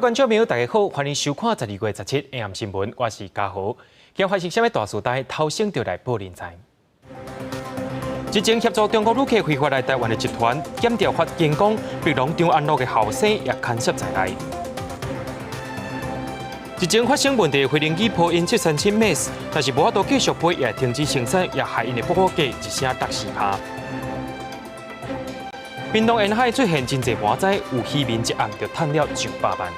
位觀眾朋友，大家好，歡迎收看12月17 AM 新聞，我是嘉豪。今發生啥物大事代，頭先就來報您知。之前協助中國旅客非法來台灣的集團，檢調發現講，碧龍長安路的後生也牽涉在內。之前發生問題的飛行機波音737 MAX，但是無法度繼續飛，也停止生產，也害𪜶的報價一聲落4%。屏東沿海出現真濟旱災，有漁民一暗就趁了上百萬。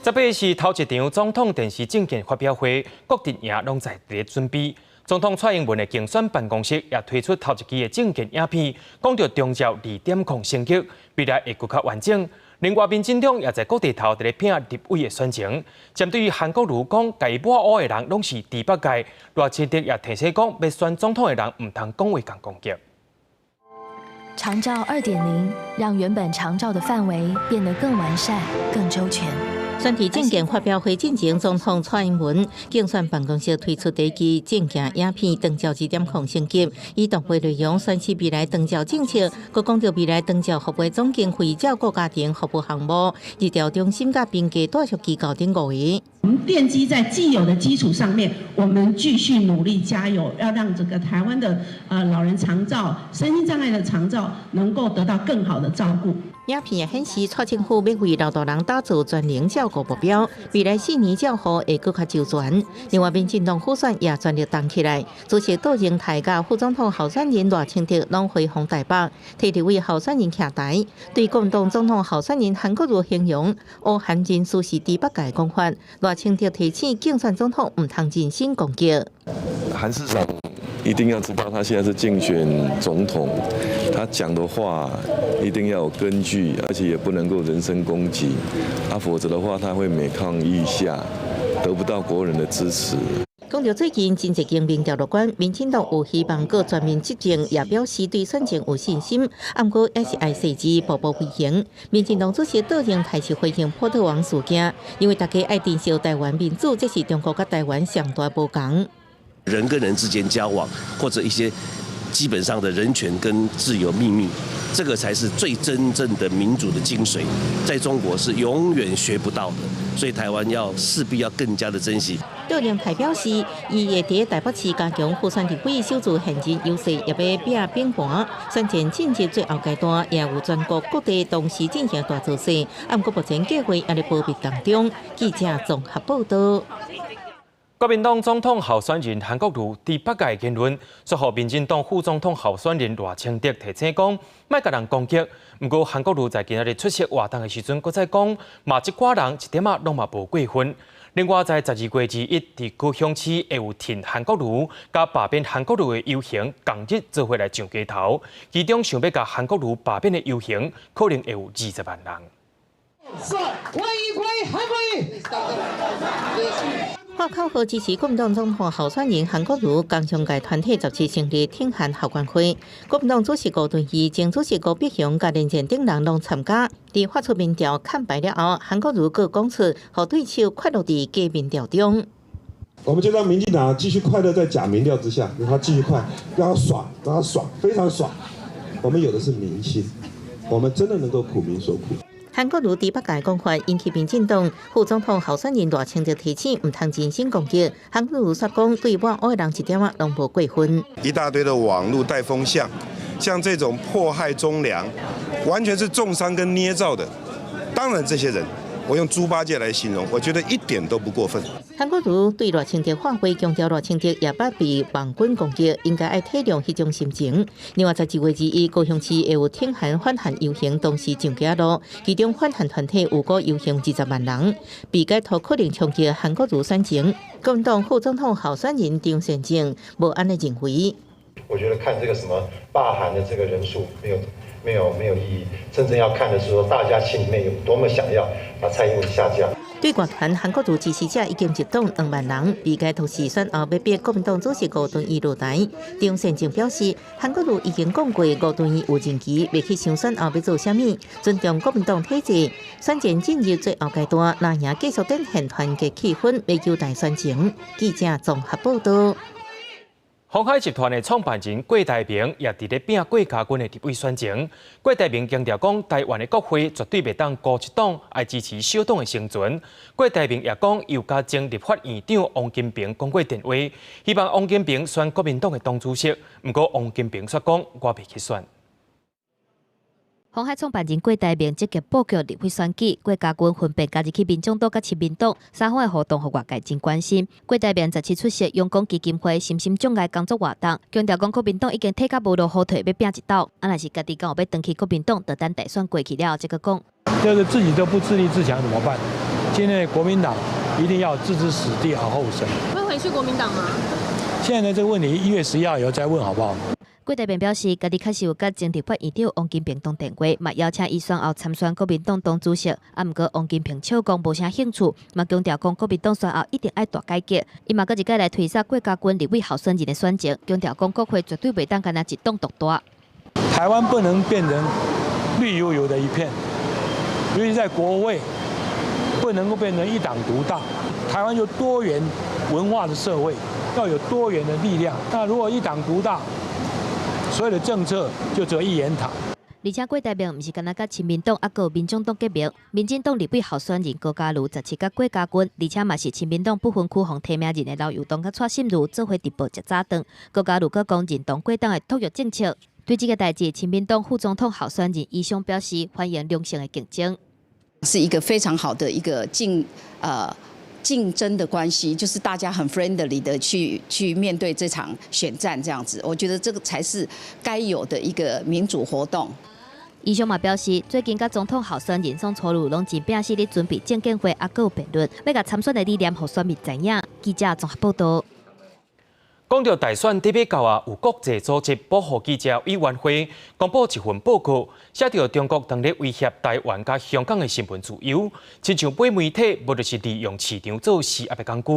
18是頭一場總統電視政見發表會，各陣營攏在佇咧準備。總統蔡英文的競選辦公室也推出頭一支的政見影片，講著長照2.0升級，未來會閣較完整。另外，民進黨也在各地頭佇咧拼立委的選情。針對於韓國瑜講，共伊抹烏的人攏是豬八戒，賴清德也提醒講，欲選總統的人毋通講話共攻擊。長照2.0讓原本長照的範圍變得更完善、更周全。選舉政見發表會進前，總統蔡英文競選辦公室推出第一支政見影片，長照2.0升級，以動畫內容宣示未來長照政策，閣講著未來長照服務總經費照顧家庭服務項目、日調中心佮病家住宿機構等五個。我們奠基在既有的基礎上面，我們繼續努力加油，要讓這個台灣的老人長照、身心障礙的長照能夠得到更好的照顧。影片也顯示，蔡政府欲為老大人打造全齡照顧目標，未來4年照護會閣較周全。另外，民進黨輔選也全力動起來，主席杜榮泰佮副總統候選人賴清德攏回訪台北，替立委候選人徛台。對國民黨總統候選人韓國瑜形容，烏韓人士是豬八戒講法，賴清德提醒競選總統毋通人身攻擊。韓市長一定要知道，他現在是競選總統，他講的話一定要有根據，而且也不能夠人身攻擊，啊，否則的話他會每況愈下，得不到國人的支持。講著最近真濟間民調樂觀，民進黨有希望閣全面執政，也表示對選情有信心。毋過也是愛細緻步步為營。民進黨主席杜榮泰是回應波特王事件，因為大家愛珍惜台灣民主，這是中國佮台灣上大無仝。人跟人之間交往，或者一些基本上的人權跟自由秘密，這個才是最真正的民主的精髓，在中國是永遠學不到的，所以台灣要勢必要更加的珍惜。杜榮泰表示，伊會佇台北市加強輔選立委守住現任優勢，也欲拼拼盤。選戰進入最後階段，也有全國各地同時進行大造勢，毋過目前計劃猶咧保密當中。記者綜合報道。國民黨總統候選人韓國瑜佇八戒言論，煞予民進黨副總統候選人賴清德提醒講，莫共人攻擊。毋過韓國瑜在今仔日出席活動的時陣，閣再講，罵這寡人一點仔攏嘛無過分。另外，在12月21，佇高雄市會有挺韓國瑜佮罷免韓國瑜的遊行，仝日做伙來上街頭，其中想欲共韓國瑜罷免的遊行，可能會有20萬人。歡迎歡迎韓國瑜。喊口號支持國民黨總統候選人韓國瑜，工商界團體17成立挺韓後援會。國民黨主席吳敦義、前主席吳伯雄佮連戰等人攏參加。佇發出民調崁敗了後，韓國瑜閣講出，予對手快樂佇假民調中。我們就讓民進黨繼續快樂在假民調之下，讓他繼續快，讓他爽，讓他爽，非常爽。我們有的是民心，我們真的能夠苦民所苦。韓國瑜佇八戒講話，引起民進黨副總統候選人賴清德提醒，毋通人身攻擊。韓國瑜煞講，對抹烏的人一點仔攏無過分。一大堆的網路帶風向，像這種迫害忠良，完全是中傷跟捏造的。當然，這些人，我用豬八戒來形容，我覺得一點都不過分。韓國瑜對賴清德喊話，強調賴清德也捌被網軍攻擊，應該愛體諒彼種心情。另外，12月21，高雄市會有挺韓反韓遊行，同時上街路，其中反韓團體預估遊行20萬人，被解托可能衝擊韓國瑜選情。國民黨副總統候選人張善政無按呢認為。我覺得看這個什麼罷韓的這個人數沒有沒有沒有意義，真正要看的是說大家心裡面有多麼想要把蔡英文下架。對外傳韓國瑜支持者已經入黨2萬人，預計同時選後欲逼國民黨主席吳敦義落台。張善政表示，韓國瑜已經講過，吳敦義有任期，袂去想選後欲做啥物，尊重國民黨體制。選戰進入最後階段，若贏繼續展現團結氣氛，欲求大選情。記者綜合報道。鴻海集團的創辦人郭台銘也佇咧拚郭家軍的立委選情。郭台銘強調講，台灣的國會絕對袂當孤一黨，愛支持小黨的生存。郭台銘也講，有佮前立法院長王金平講過電話，希望王金平選國民黨的黨主席。毋過王金平煞講，我袂去選。鴻海創辦人郭台銘積極布局立委選舉，郭家軍分別加入去民眾黨佮親民黨三方的互動，予外界真關心。郭台銘17出席陽光基金會身心障礙工作活動，強調講國民黨已經退甲無路予退，欲拚一鬥。啊，若是家己敢有欲轉去國民黨，就等大選過去了後才閣講。就是自己都不自立自強怎麼辦？今天國民黨一定要置之死地而後生。會回去國民黨嗎？現在這個問題1月11號以後再問好不好？郭台銘表示，家己確實有佮前立法院長王金平通電話，嘛邀請伊選後參選國民黨黨主席。啊，毋過王金平笑講無啥興趣，嘛強調講國民黨選後一定愛大改革。伊嘛閣一擺來推捒郭家軍立委候選人的選情，強調講國會絕對袂當干焦一黨獨大。台灣不能變成綠油油的一片，尤其在國會不能夠變成一黨獨大。台灣有多元文化的社會，要有多元的力量。那如果一黨獨大，所有的政策就只有一言堂。而且郭台銘毋是干焦佮親民黨，猶閣有民眾黨結盟。民進黨立委候選人高嘉瑜17佮郭家軍，而且嘛是親民黨不分區予提名人的劉幼彤佮蔡心如做伙直播食早頓。高嘉瑜閣講認同郭董的托育政策。對這個代誌，親民黨副總統候選人余湘表示歡迎良性的競爭，是一個非常好的一個競爭的關係，就是大家很 friendly 的去面對這場選戰，這樣子，我覺得這個才是該有的一個民主活動。余湘嘛表示，最近佮總統候選人宋楚瑜攏真拚死咧準備政見會，猶閣有辯論，欲共參選的理念予選民知影。記者綜合報道。講著大選底欲到啊，有國際組織保護記者委員會公布一份報告，寫著中國當咧威脅台灣佮香港的新聞自由，親像買媒體，無就是利用市場做施壓的工具。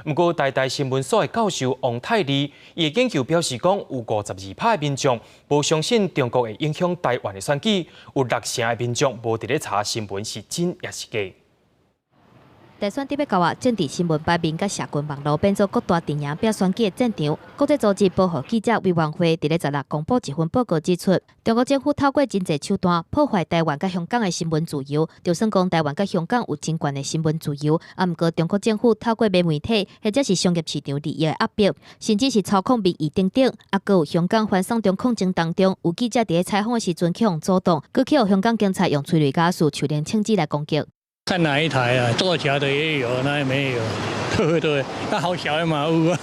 毋過台大新聞所的教授王泰利，伊的研究表示講，有52%的民眾無相信中國會影響台灣的選舉，有六成的民眾無佇咧查新聞是真抑是假。大選底欲到啊，政治新聞版面佮社群網路變做各大陣營拚選舉的戰場。國際組織保護記者委員會佇咧16公布一份報告指出，中國政府透過真濟手段破壞台灣佮香港的新聞自由。就算講台灣佮香港有真懸的新聞自由，啊，毋過中國政府透過買媒體或者是商業市場利益的壓迫，甚至是操控民意等等，猶閣有香港反送中抗爭當中，有記者佇咧採訪的時陣去予阻擋，閣去予香港警察用催淚ガス、手電槍支來攻擊。看哪一台啊？作假的也有，那也沒有，對不對？那好小的嘛有啊。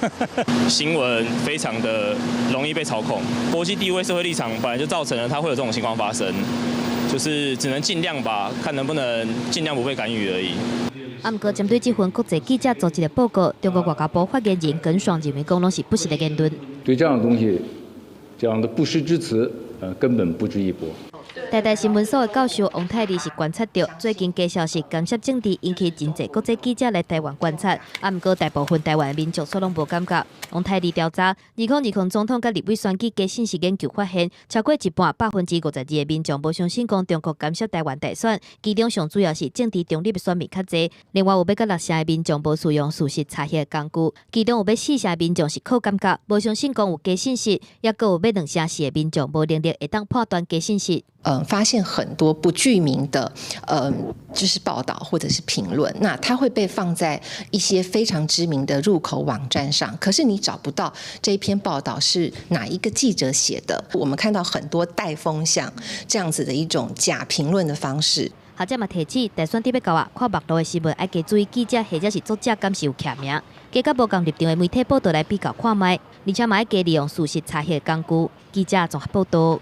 新聞非常的容易被操控，國際地位、社會立場本來就造成了它會有這種情況發生，就是只能盡量吧，看能不能盡量不被干預而已。啊，毋過針對這份國際記者組織的報告，中國外交部發言人耿爽認為講攏是不實的言論。對這樣的東西，這樣的不實之詞，根本不值一駁。台大新聞所的教授王泰利是觀察著，最近假消息干涉政治，引起真濟國際記者來台灣觀察，啊，毋過大部分台灣的民眾卻攏無感覺。王泰利調查，2020總統佮立委選舉假信息研究發現，超過一半52%的民眾無相信講中國干涉台灣大選，其中上主要是政治中立的選民較濟，另外有欲到六成的民眾無使用事實查核的工具，其中有欲四成的民眾是靠感覺，無相信講有假信息，猶閣有欲2成4的民眾無能力會當判斷假信息。發現很多不具名的，就是報道或者是評論，那它會被放在一些非常知名的入口網站上，可是你找不到這一篇報道是哪一個記者寫的。我們看到很多帶風向這樣子的一種假評論的方式。學者嘛提醒，大選底欲到啊，看網路的新聞愛加注意記者或者是作者敢是有署名，加佮無仝立場的媒體報道來比較看覓，而且嘛愛加利用事實查核的工具。記者綜合報道。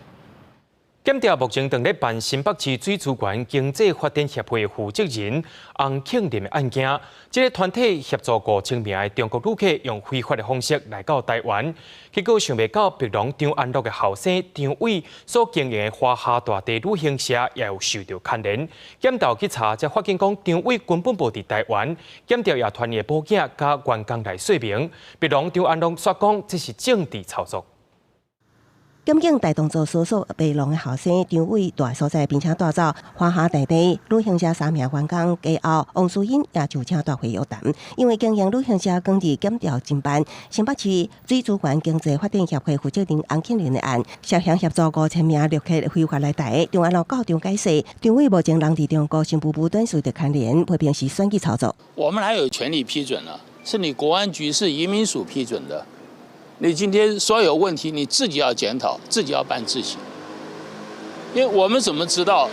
檢調目前正咧辦新北市水資源經濟發展協會負責人洪慶林的案件，這個團體協助5000名的中國旅客用非法的方式來到台灣，結果想袂到碧儂張安樂的後生張偉所經營的華夏大地旅行社也有受著牽連。檢調去查，才發現講張偉根本無佇台灣，檢調也傳伊的某囝佮員工來說明，碧儂張安樂煞講這是政治操作。檢警帶動做搜索白龍的後生張偉蹛所在，並且帶走華夏大地旅行社三名員工，加後王淑英也就請帶回約談。因為經營旅行社港日檢調偵辦，新北市水資源經濟發展協會負責人洪慶林的案，涉嫌協助5000名陸客非法來台，張安樂到場解釋，張偉目前人佇中國新聞部短受著牽連，批評是選舉操作。我們哪有權力批准了？是你國安局是移民署批准的。你今天所有問題你自己要檢討，自己要辦自己。因為我們怎麼知道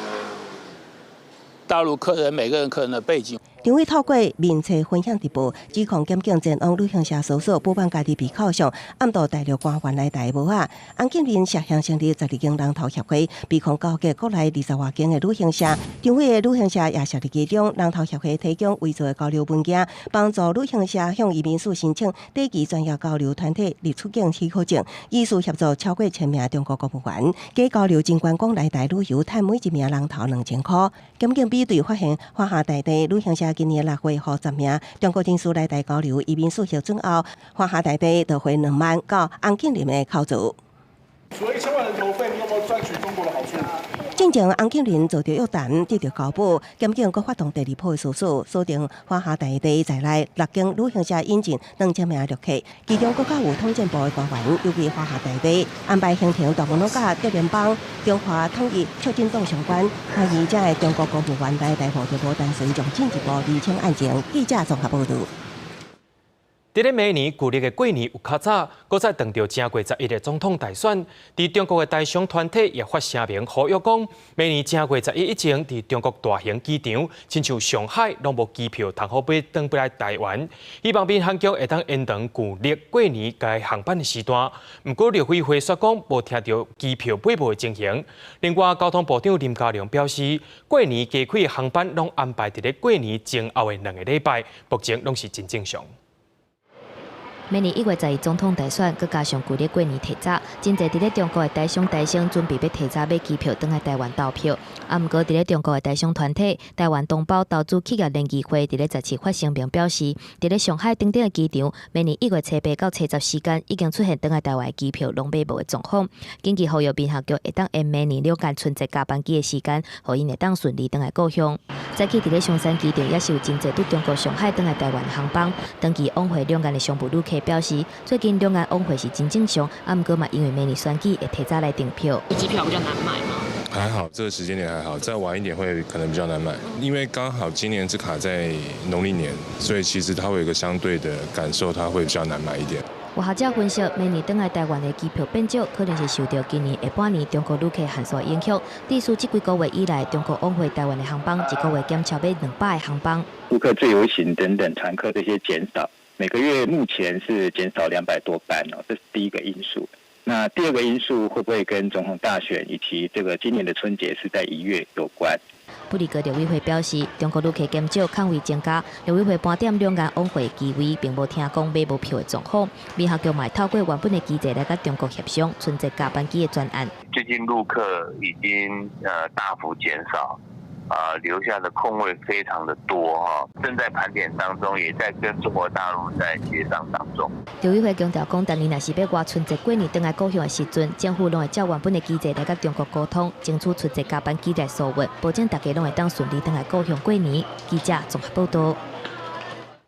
大陸客人每個人客人的背景？張偉透過面冊分享直播，指控檢警前往旅行社搜索，補辦家己被扣上，暗渡大陸官員來台無啊？洪慶林涉嫌成立12間人頭協會，被控勾結國內20外間的旅行社。張偉的旅行社也涉入其中，人頭協會提供偽造的交流文件，幫助旅行社向移民署申請短期專業交流團體入出境許可證，疑似協助超過1000名中國公務員，假交流真觀光來台旅遊，趁每一名人頭2000箍。檢警比對發現，華夏大地旅行社今年6月予10名中國人士來台交流，移民署核准後，華夏大地就匯2萬到洪慶林的口座。除了1000萬人頭費，你有沒有賺取中國的好處？進前洪慶林遭著約談，得著交保，檢警閣發動第二波的搜索，鎖定華夏大地在內六間旅行社引進2000名陸客，其中閣較有統戰部的官員，尤其華夏大地安排行程大部攏佮德聯邦、中華統一促進黨相關，懷疑這的中國公務員來台後就無單純將進一步釐清案情。記者綜合報導。佇咧明年舊曆的過年有較早，閣再撞著正月十一的總統大選，佇中國的台商團體也發聲明呼籲講，明年正月十一以前，佇中國大型機場，親像上海，攏無機票通好買轉來台灣。希望民航局會當延長舊曆過年該航班的時段。毋過陸委會煞講無聽著機票買無的情形。另外，交通部長林佳龍表示，過年加開的航班攏安排佇咧過年前後的2個禮拜，目前攏是真正常。明年1月11總統大選，閣加上舊曆過年提早，真濟佇咧中國的台商台商準備欲提早買機票，轉來台灣投票。啊，毋過佇咧中國的台商團體台灣同胞投資企業聯誼會佇咧17發聲明表示，佇咧上海等等的機場，明年1月初8到初10時間已經出現轉來台灣的機票攏買無的狀況。緊急呼籲民航局會當延明年兩岸春節加班機的時間，予𪜶會當順利轉來故鄉。早起佇咧松山機場也是有真濟對中國上海轉來台灣的航班，長期往回兩岸的商務旅客表示，最近兩岸往回是真正常，啊，毋過嘛因為明年選舉會提早來訂票。機票比較難買嗎？還好，這個時間點還好，再晚一點會可能比較難買，因為剛好今年是卡在農曆年，所以其實它會有一個相對的感受，它會比較難買一點。有學者分析，明年轉來台灣的機票變少，可能是受著今年下半年中國旅客限數影響。至少這幾個月以來，中國往回台灣的航班一個月減超過200個航班。陸客自由行等等團客這些減少，每個月目前是減少200多班哦，這是第一個因素。那第二個因素會不會跟總統大選以及這個今年的春節是在1月有關？不過陸委會表示，中國旅客減少，空位增加。陸委會盤點兩岸往回機位，並無聽講買無票的狀況。民航局嘛透過原本的機制來佮中國協商春節加班機的專案。最近陸客已經大幅減少，啊，留下的空位非常的多哈，正在盤點當中，也在跟中國大陸在協商當中。陸委會強調講，當年若是欲外春節過年轉來故鄉的時陣，政府攏會照原本的機制來佮中國溝通，爭取春節加班機來疏運，保證大家攏會當順利轉來故鄉過年。記者綜合報導。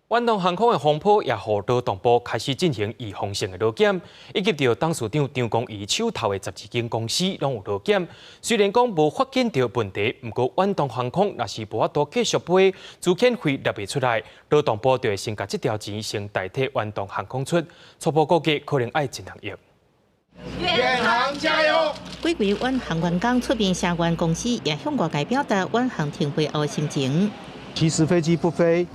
遠東航空的風波也予勞動部開始進行預防性的勞檢，以及著董事長張公儀手頭的12間公司攏有勞檢。雖然講無發現著問題，毋過遠東航空若是無法度繼續飛，資遣費納袂出來，勞動部就會先共這條錢先代替遠東航空出，初步估計可能愛1億。遠航加油！幾位遠航員工出面聲援公司，也向外界表達遠航停飛後的心情。其實飛機不飛，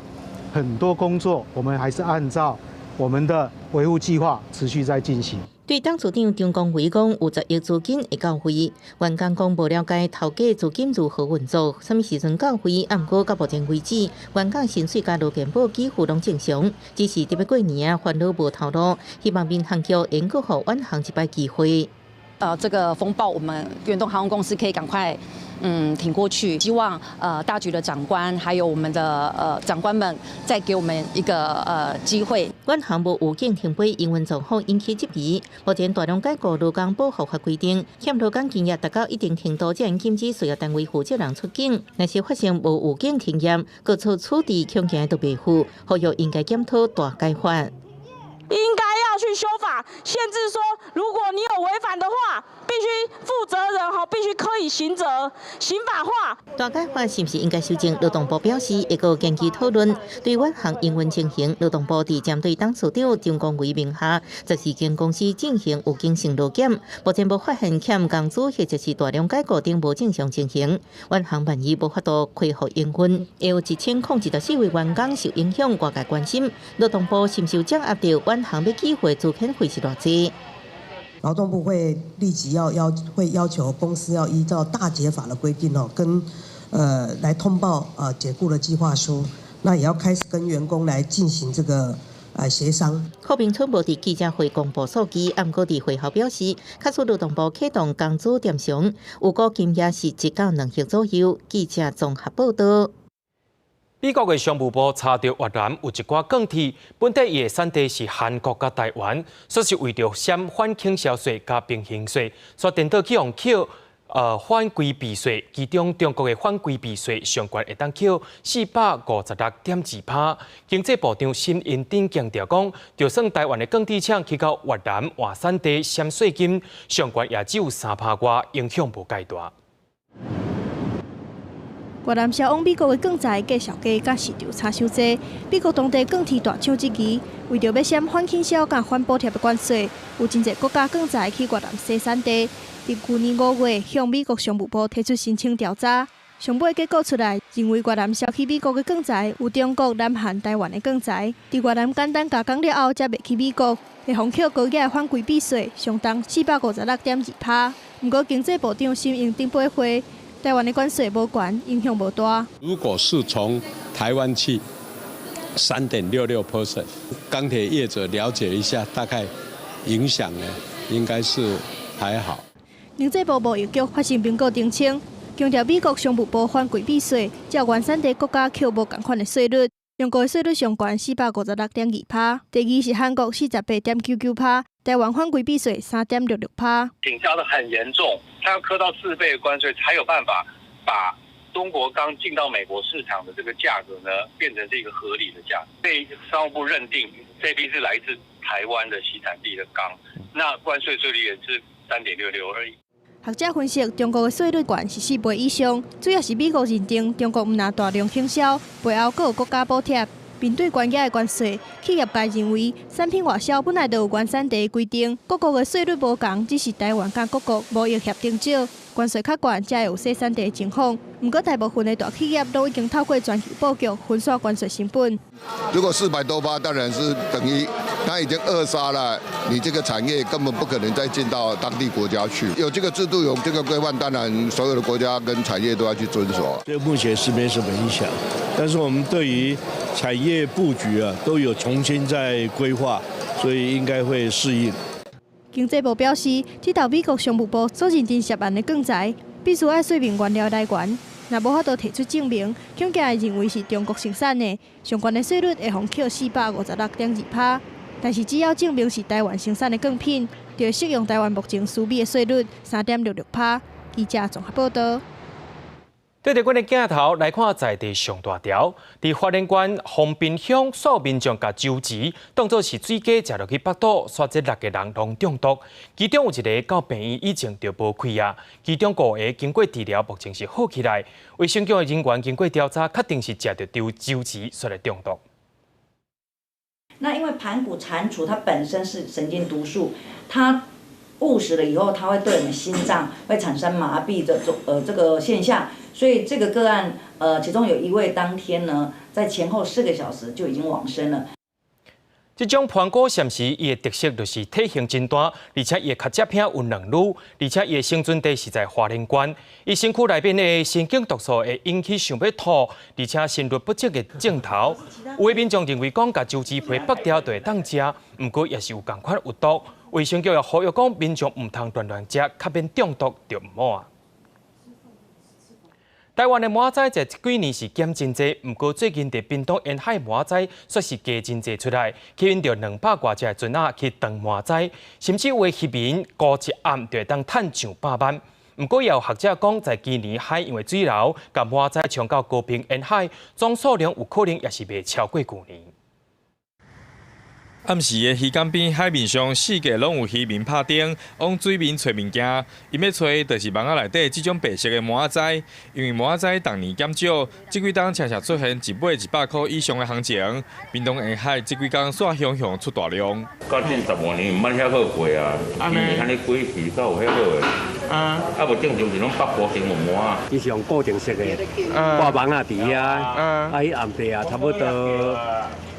很多工作我們還是按照我們的維護計劃持續在進行。對董事長張公維講，有10億資金會到位，員工講無了解頭家資金如何運作，啥物時陣到位，毋過到目前為止，員工薪水佮勞健保給付攏正常，只是特別過年啊煩惱無頭路，希望民航局會閣予遠航一擺機會。這個風暴，我們遠東航空公司可以趕快挺過去。希望大局的長官，還有我們的長官們，再給我們一個機會。遠航無預警停飛營運狀況引起質疑。目前大量解雇勞工保護法規定，欠勞工經驗達到一定程度，才禁止事業單位負責人出境。若是發生無預警停業，過錯處置恐驚都袂赴，呼籲應該檢討大解法。應該要去修法，限制說，如果你有違反的話，必須負責任哈，必須課以刑責，刑法化。大解法是毋是應該修正？勞動部表示會閣研究討論。對遠航營運情形，勞動部佇針對董事長張國維名下14間公司進行預警性勞檢，目前無發現欠工資或者是大量解雇等無正常情形。遠航萬一無法度恢復營運，會有1014位員工受影響，外界關心勞動部是毋是有掌握著遠航欲寄貨資遣費是偌濟？勞動部會立即要求公司要依照大解法的規定哦，跟來通報解雇的計劃書，那也要開始跟員工來進行這個協商。柯明春無佇記者會公布數據，毋過佇會後表示，假使勞動部啟動工資墊償，預估金額是1到2億左右。記者綜合報道。美國的商務部查著越南有一寡鋼鐵，本底伊的產地是韓國佮台灣，煞是為著閃反傾銷稅佮平行稅，煞顛倒去予扣反規避稅，其中中國的反規避稅上懸會當扣456.2%。經濟部長沈榮津強調講，就算台灣的鋼鐵廠去到越南換產地閃稅金，上懸也只有3%外，影響無蓋大。越南銷往美國的鋼材繼續價佮市場差傷濟，美國當地鋼鐵大廠質疑，為著欲閃反傾銷佮反補貼的關稅，有真濟國家鋼材去越南洗產地。佇舊年5月向美國商務部提出申請調查，上尾結果出來，認為越南銷去美國的鋼材有中國、南韓、台灣的鋼材，佇越南簡單加工了後，才賣去美國，會予扣高額的反規避稅，相當456.2%。毋過經濟部長沈榮津回應，台灣的關稅無懸，影響無大。如果是從台灣去3.66%，鋼鐵業者了解一下，大概影響呢，應該是還好。經濟部貿易局發聲明閣澄清，強調美國商務部反規避稅，照原產地國家扣無仝款的稅率，中國的稅率上懸456.2%，第二是韓國48.99%，台灣反規避稅3.66%。頂加得很嚴重，他要課到4倍的關稅，才有辦法把中國鋼進到美國市場的這個價格呢，變成是一個合理的價。被商務部認定這批是來自台灣的洗產地的鋼，那關稅稅率也是3.66而已。學者分析，中國的稅率懸是4倍以上，主要是美國認定中國毋但大量傾銷，背後閣有國家補貼。面對懸額的關稅，企業界認為產品外銷本來就有原產地規定，各國的稅率無仝，只是台灣佮各國貿易協定少，關稅較懸，才會有洗產地的情況。毋過大部分的大企業都已經透過全球布局分散關稅成本。如果400多%，當然是等於他已經扼殺了你這個產業，根本不可能再進到當地國家去。有這個制度，有這個規範，當然所有的國家跟產業都要去遵守。這目前是沒什麼影響，但是我們對於產業布局啊，都有重新在規劃，所以應該會適應。經濟部表示，這道美國商務部所認定涉案的鋼材，必須愛說明原料來源，若無法度提出證明，恐驚會認為是中國生產的，上懸的稅率會予扣456.2%。但是只要證明是台灣生產的鋼品，就會適用台灣目前輸美的稅率3.66%。記者綜合報道。對著阮的鏡頭來看，在地上大條，佇花蓮縣豐濱鄉，所有民眾共酒膣當做是水雞食落去腹肚，煞這六個人攏中毒，其中有一个到病院以前就無氣啊，其中五个經過治療，目前是好起來。衛生局的人員經過調查，確定是食著酒膣煞來中毒。那因為盤古蟾蜍它本身是神經毒素，它誤食了以後，它會對我們心臟會產生麻痹的這個現象。所以這個個案，其中有一位當天呢，在前後4個小時就已經往生了。這種盤古蟬螭，伊的特色就是體型真大，而且伊的尻脊骿有兩縷，而且伊的生存地是在花蓮縣。伊身軀內面的神經毒素會引起想欲吐，而且心律不整的症頭。有的民眾認為講，共蕉子皮剝掉就會當食，毋過也是有仝款有毒。衛生局也呼籲講，民眾毋通亂亂食，較免中毒就毋好啊。台灣的蟆仔這幾年是減真濟，毋過最近佇屏東沿海蟆仔煞是加真濟出來，吸引著200外隻船仔去斷蟆仔，甚至有的漁民孤一暗就會當趁上百萬。毋過也有學者講，在今年海洋的水流共蟆仔沖到高屏沿海，總數量有可能也是袂超過舊年。暗時的漁港邊海面上，四界攏有漁民拍燈，往水面揣物件。𪜶欲揣就是網仔內底這種白色的蟆仔，因為蟆仔逐年減少，這幾冬常常出現一尾100箍以上的行情。屏東沿海這幾工煞雄雄出大量。到近10外年毋捌遐好過啊，今年按呢鬼魚才有遐好的。啊，無正常是攏北部先有蟆仔。伊是用固定式的，掛網仔佇遐，啊，彼暗地啊，差不多。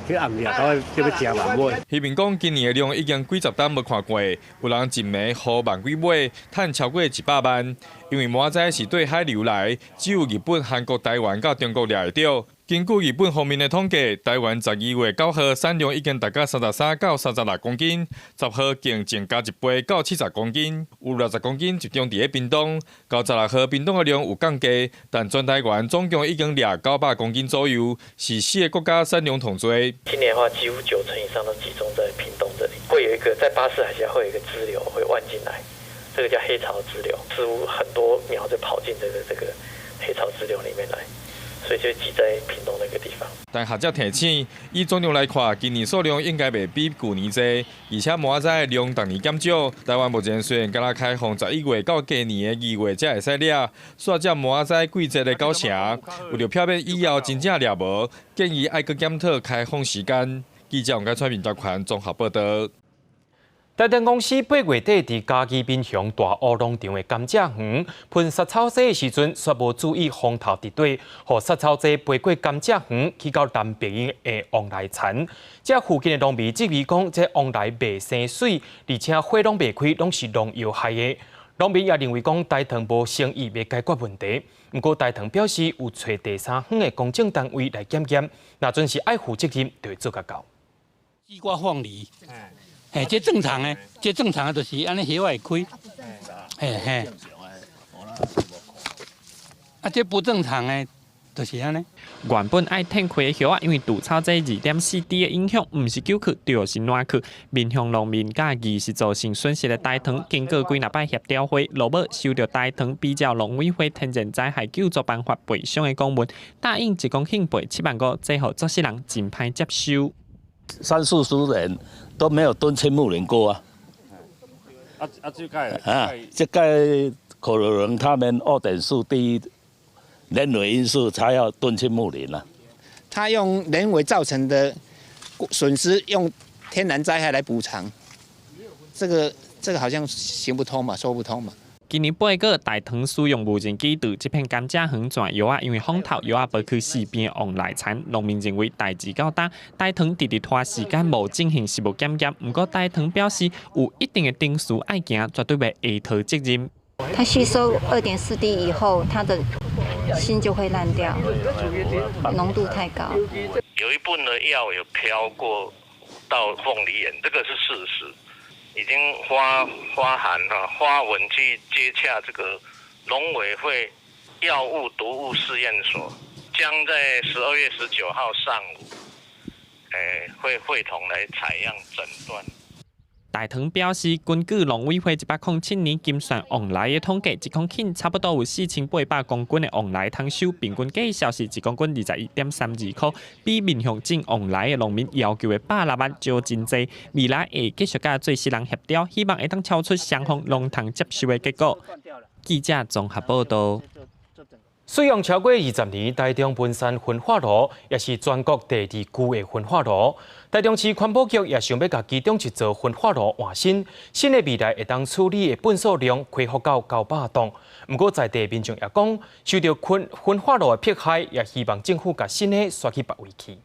彼暗攑到這欲誠萬尾。漁民講，今年的量已經幾十冬無看過，有人一暝予萬幾尾，趁超過100萬。因為蟆仔是對海流來，只有日本、韓國、台灣佮中國掠會著。根據日本方面的統計，台灣12月9號產量已經達到33到36公斤，10號更增加一倍到70公斤，有60公斤集中佇咧屏東。到16號屏東的量有降低，但全台灣總共已經掠900公斤左右，是四个國家產量上濟。今年的話，幾乎9成以上都集中在屏東這裡，會有一個在巴士海峽會有一個支流會彎進來，這個叫黑潮支流，似乎很多苗就跑進這個黑潮支流裡面來。所以就擠在屏東那個地方。但學者提醒，以總量來看，今年數量應該袂比舊年濟，而且蟆仔的量逐年減少。台灣目前雖然敢若開放11月到今年的2月才會使掠，煞這蟆仔季節的9成，為著避免以後真正掠無，建議愛閣檢討開放時間。記者王家川、民達權綜合報導。台電公司8月底佇嘉義民雄大湖農場的甘蔗園噴殺草劑的時陣，煞無注意風頭佇底，予殺草劑飛過甘蔗園，去到南邊的旺來田。這附近的農民質疑講，這旺來袂生媠，而且花攏袂開，攏是農藥害的。農民也認為講台糖無誠意欲解決問題。毋過台糖表示有揣第三方的公證單位來檢驗，若準是愛負責任，就會做較到。西瓜鳳梨。嘿，這正常的，這正常的就是按呢葉仔會開，嘿嘿。啊，這不正常的，就是按呢。原本愛褪開的葉仔，因為除草劑2.4D 的影響，毋是久去，就是爛去。民雄農民佮二是造成損失的台糖，經過幾若擺協調會，落尾收著台糖比照農委會天然災害救助辦法賠償的公文，答應一公頃賠7萬5，這予作穡人真歹接受。三四十年都沒有敦親睦鄰過啊！啊，這屆啊，這屆可能他們2.4D 人為因素才要敦親睦鄰啊。他用人為造成的損失，用天然災害來補償，這個好像行不通嘛，說不通嘛。今年8月，台糖使用無人機對這片甘蔗園鑽藥仔，因為風頭藥仔飛去四邊旺來田，農民認為代誌到今，台糖直直拖時間無進行實物檢驗。毋過台糖表示有一定的程序愛行，絕對袂下脫責任。它吸收2.4D 以後，它的心就會爛掉，濃度太高。有一部分的藥有飄過到鳳梨園，這個是事實。已經發函哈發文去接洽這個農委會藥物毒物試驗所，將在12月19號上午，會會同來採樣診斷。台糖表示，根據農委會107年精算旺來的統計，一公頃差不多有4800公斤的旺來通收，平均價數是一公斤21.32箍，比民雄種旺來的農民要求的160萬少真濟。未來會繼續佮做穡人協調，希望會當敲出雙方攏通接受的結果。記者綜合報導。使用超過20年，台中文山焚化爐也是全國第二舊的焚化爐。台中市環保局也想欲共其中一座焚化爐換新，新的未來會當處理的糞埽量恢復到900噸。毋過在地民眾也講，受著焚化爐的迫害，也希望政府共新的徙去別位去。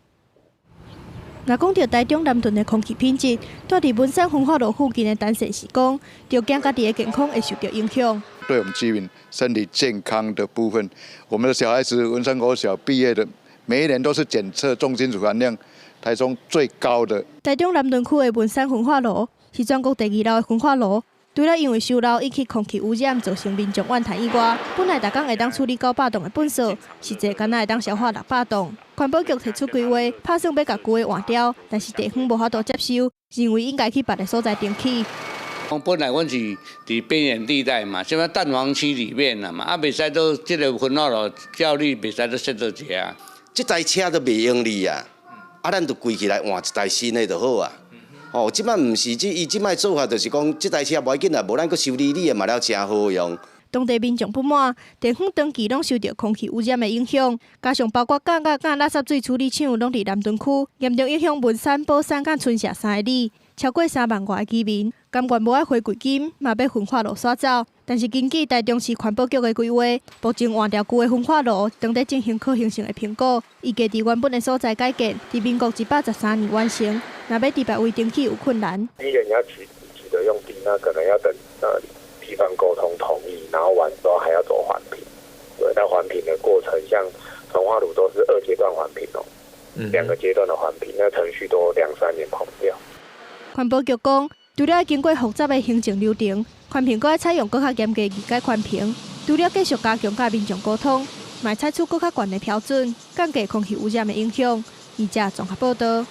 若講著台中南屯的空氣品質，蹛佇文山焚化爐附近的陳先生講，著驚家己的健康會受著影響。對我們居民身體健康的部分，我們的小孩子文山國小畢業的，每一年都是檢測重金屬含量台中最高的。台中南屯區的文山焚化爐是全國第二老的焚化爐，除了因為收漏引起空氣污染，造成民眾怨嘆以外，本來逐工會當處理900噸的糞埽，實際干焦會當消化600噸。環保局提出規劃，拍算欲共舊的換掉，但是地方無法度接受，認為應該去別个所在重起。本來阮是佇邊緣地帶嘛，啥物蛋黃區裡面啦嘛，啊，袂使都這个焚化爐效率袂使都設到遮。這台車都袂用哩啊，啊，咱就規起來換一台新的就好啊。哦，這擺毋是，這伊這擺做法就是講，這台車無要緊啦，無咱閣修理你的嘛了誠好用。當地民眾不滿，地方長期攏受著空氣污染的影響，加上包括鋼甲佮垃圾水處理廠攏佇南屯區，嚴重影響文山、寶山佮春社三个里，超過3萬外个居民，甘願無愛花貴金，嘛欲焚化爐徙走。但是根據台中市環保局的規劃，目前換掉舊的焚化爐，正佇進行可行性的評估，預計佇原本的所在改建，佇民國113年完成。若欲佇別位重起有困難。第一個你要取得用地，那可能要等地方溝通同意，然後完之後還要走環評。對，那環評的過程，像焚化爐都是二階段環評哦，兩個階段的環評，那程序都兩三年跑不掉。環保局講，除了經過複雜的行政流程，環評閣愛採用閣較嚴格的機改環評，除了繼續加強佮民眾溝通，嘛採取閣較懸的標準，降低空氣污染的影響。記者綜合報道。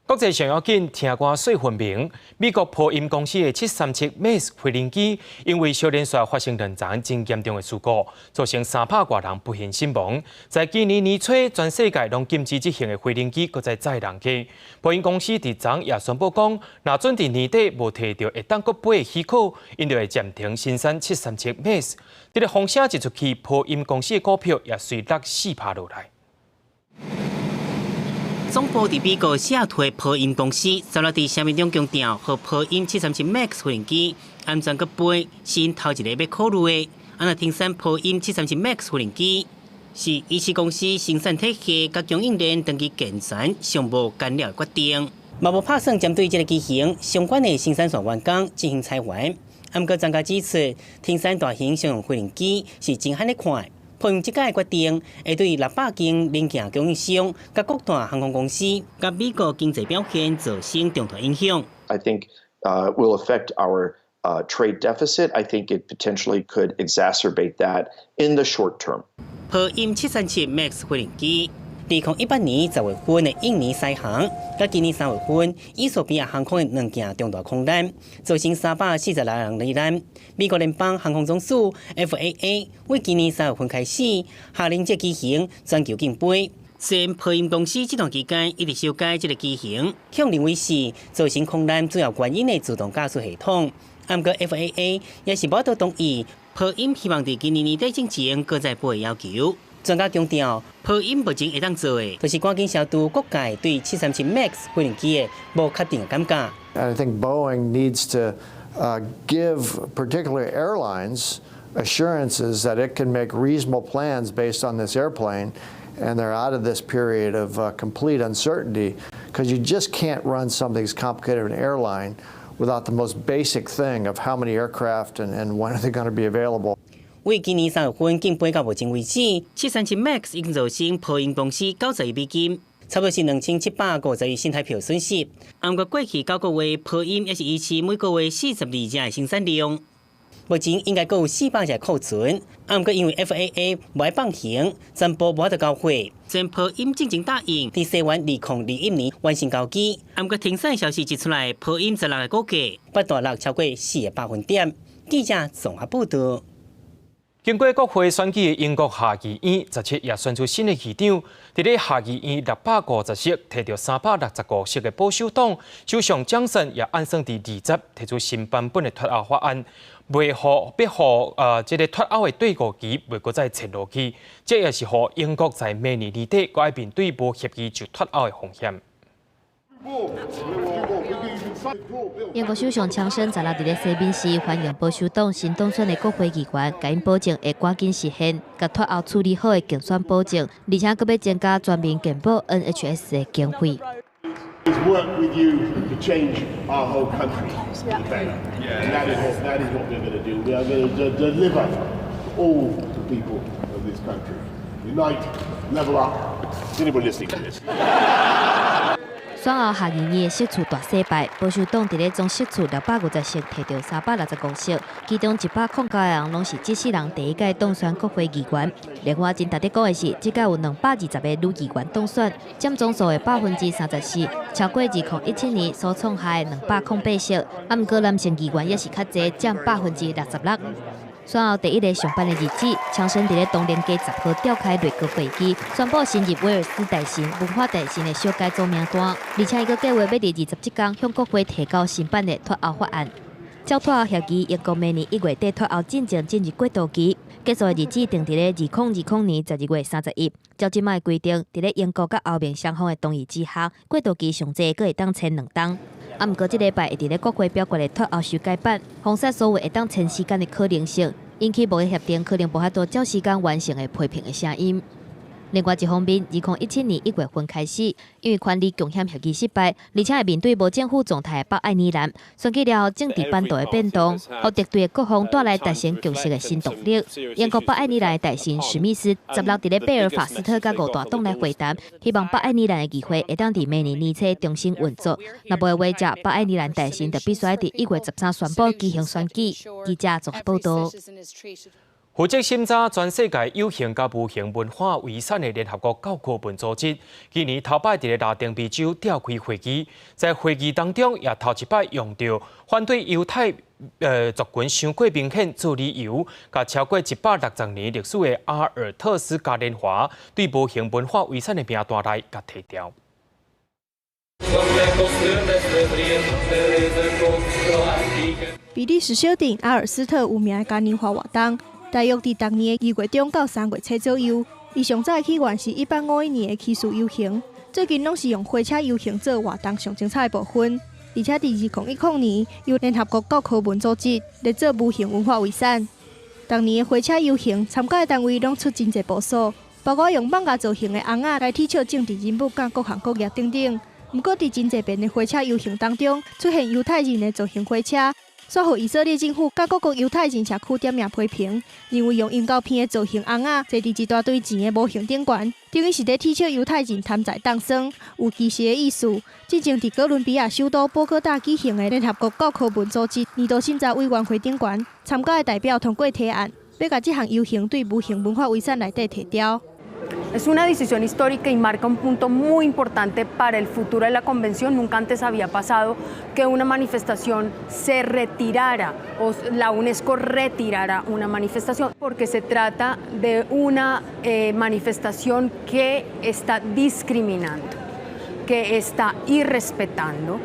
國際上要緊，聽歌細分明。美國波音公司的737 MAX 飛行機因為小連續發生兩場真嚴重的事故，造成300外人不幸身亡。在今年年初，全世界攏禁止這型的飛行機閣再載人客。波音公司佇昨也宣布講，若準佇年底無提著會當閣飛的許可，𪜶就會暫停生產737 MAX。這个風聲一出去，波音公司的股票也隨落4%落來。總部佇美國西雅圖的波音公司，昨日佇聲明中強調，予波音737 MAX 飛行機安全閣飛，是𪜶頭一个欲考慮的。按怎停產波音737 MAX 飛行機，是伊是公司生產體系佮供應鏈長期健全上無干擾的決定。嘛無拍算針對這个機型相關的生產線員工進行裁員。毋過專家指出，停產大型商用飛行機是真罕咧看。波音這擺的決定會對600間零件供應商、佮各大航空公司、佮美國經濟表現造成重大影響。 I think will affect our trade deficit. I think it potentially could exacerbate that in the short term. 波音737 MAX 飛行機，2018年10月份的印尼獅航，佮今年3月份衣索比亞航空的兩架重大空難，造成346人罹難。美國聯邦航空總署 FAA 為今年3月份開始下令這機型全球禁飛。雖然波音公司這段期間一直修改這个機型，向認為是造成空難主要原因的自動駕駛系統，毋過 FAA 也是無法度同意波音希望佇今年年底之前閣再飛的要求。專家強調，波音目前會當做的，就是趕緊消除各界對737 MAX 飛行機的無確定的感覺。 And I think Boeing needs to give particular airlines assurances that it can make reasonable plans based on this airplane, and they're out of this period of complete uncertainty, because you just can't run something as complicated as an airline without the most basic thing of how many aircraft and when are they going to be available. 為今年3月份禁飛到目前為止，737 MAX 已經造成波音公司90億美金，差不多是2750億新台幣損失。毋過過去9個月，波音也是維持每個月42架的生產量。目前應該閣有400架庫存，毋過因為 FAA 無愛放行，全部無法度交貨。雖然波音進前答應佇西元2021年完成交機，毋過停產消息一出來，波音十六个股價不大落超過4個百分點。記者綜合報道。經過國會選舉的英國下議院，17也選出新的議長。佇咧下議院650席，提著365席的保守黨首相強森也按算佇20提出新版本的脫歐法案，袂予欲予這个脫歐的對五期袂閣再延落去，這也是予英國在明年年底閣愛面對無協議就脫歐的風險。英國首相強生昨日佇咧西敏寺歡迎保守黨新當選的國會議員，共𪜶保證會趕緊實現共脫歐處理好的競選保證，而且閣欲增加全民健保 NHS 的經費。 Work with you to change our whole country for the better. And that is what we're going to do. We are going to deliver to all the people of this country. Unite, level up. Is anybody listening to this? 選後下議院的席次大洗牌，保守黨佇咧總席次650席提著365席，其中109個人攏是這世人第一屆當選國會議員。另外，真值得講的是，這屆有220個女議員當選，佔總數的34%，超過2017年所創下的208席。啊，毋過男性議員也是較濟，佔66%。選後第一个上班的日子，強生佇咧東寧街10號召開內閣會議，宣布新任威爾斯大臣、文化大臣的小改組名單，而且伊閣計劃欲佇27天向國會提交新版的脫歐法案。照脫歐協議，英國明年1月底脫歐進前進入過渡期，結束的日子定佇咧2020年12月31。照這擺的規定，佇咧英國佮歐盟雙方的同意之下，過渡期上濟閣會當簽2冬。啊，毋過這禮拜會佇咧國會表決的脫歐修改版，封殺所有會當簽時間的可能性，引起貿易協定可能無法度照時間完成的批評的聲音。另外一方面，2017年1月份開始，因為權力共享協議失敗，而且會面對無政府狀態的北愛爾蘭，選舉了後政治版圖的變動，予敵對的各方帶來達成共識的新動力。英國北愛爾蘭的大臣史密斯16佇咧貝爾法斯特佮五大黨來會談，希望北愛爾蘭的議會會當佇明年年初重新運作。若無的話，則北愛爾蘭大臣就必須佇1月13宣布舉行選舉。記者綜合報道。負責審查全世界有形佮無形文化遺產的聯合國教科文組織，今年頭擺佇咧拉丁美洲召開會議，在會議當中也頭一擺用著反對猶太族群傷過明顯做理由，共超過160年歷史的阿爾特斯嘉年華對無形文化遺產的名單內共提掉。比利時小鎮阿爾斯特有名的嘉年華活動，大約佇逐年的2月中到3月初左右。伊上早的起源是1851年的騎士遊行，最近攏是用火車遊行做活動上精彩的部分。而且佇2010年，由聯合國教科文組織列做無形文化遺產。逐年的火車遊行參加的單位攏出真濟部署，包括用艋舺造型的尪仔來取笑政治人物、佮各行各業等等。毋過，佇真濟遍的火車遊行當中，出現猶太人的造型火車，煞予以色列政府佮各國猶太人社區點名批評，認為用櫻猴片的造型尪仔坐佇一大堆錢的模型頂懸，等於是咧取笑猶太人貪財當耍，有歧視的意思。進前佇哥倫比亞首都波哥大舉行的聯合國教科文組織年度審查委員會頂懸，參加的代表通過提案，欲共這項遊行對無形文化遺產內底提掉。 Es una decisión histórica y marca un punto muy importante para el futuro de la convención. Nunca antes había pasado que una manifestación se retirara o la UNESCO retirara una manifestación, porque se trata de una manifestación que está discriminando, que está irrespetando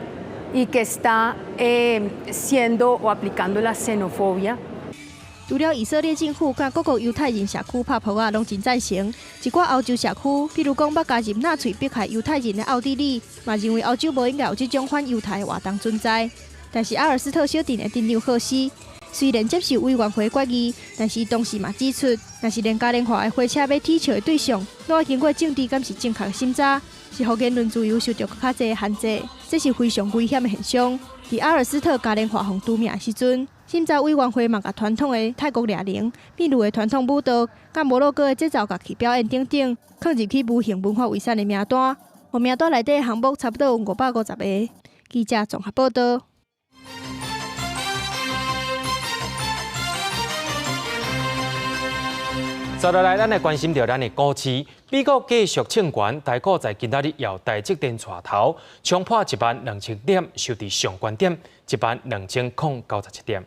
y que está siendo o aplicando la xenofobia. 除了以色列政府佮各國猶太人社區拍噗仔，攏真贊成。一寡歐洲社區，比如講欲加入納粹迫害猶太人的奧地利，嘛認為歐洲無應該有這種反猶太的活動存在。但是阿爾斯特小鎮的鎮長赫斯雖然接受委員會決議，但是同時嘛指出，若是連嘉年華的火車欲取笑的對象，攏愛經過政治敢是正確的審查，是予言論自由受著閣較濟的限制，這是非常危險的現象。佇阿爾斯特嘉年華予除名的時陣，審查委員會嘛共傳統的泰國獵人、秘魯的傳統舞蹈、佮摩洛哥的節奏樂器表演等等，放入去無形文化遺產的名單。予名單內底項目差不多有550個。記者綜合報道。接落來，咱來關心著咱的股市。美國繼續衝懸，台股在今仔日由台積電帶頭，衝破12000點，收佇上懸點12097點。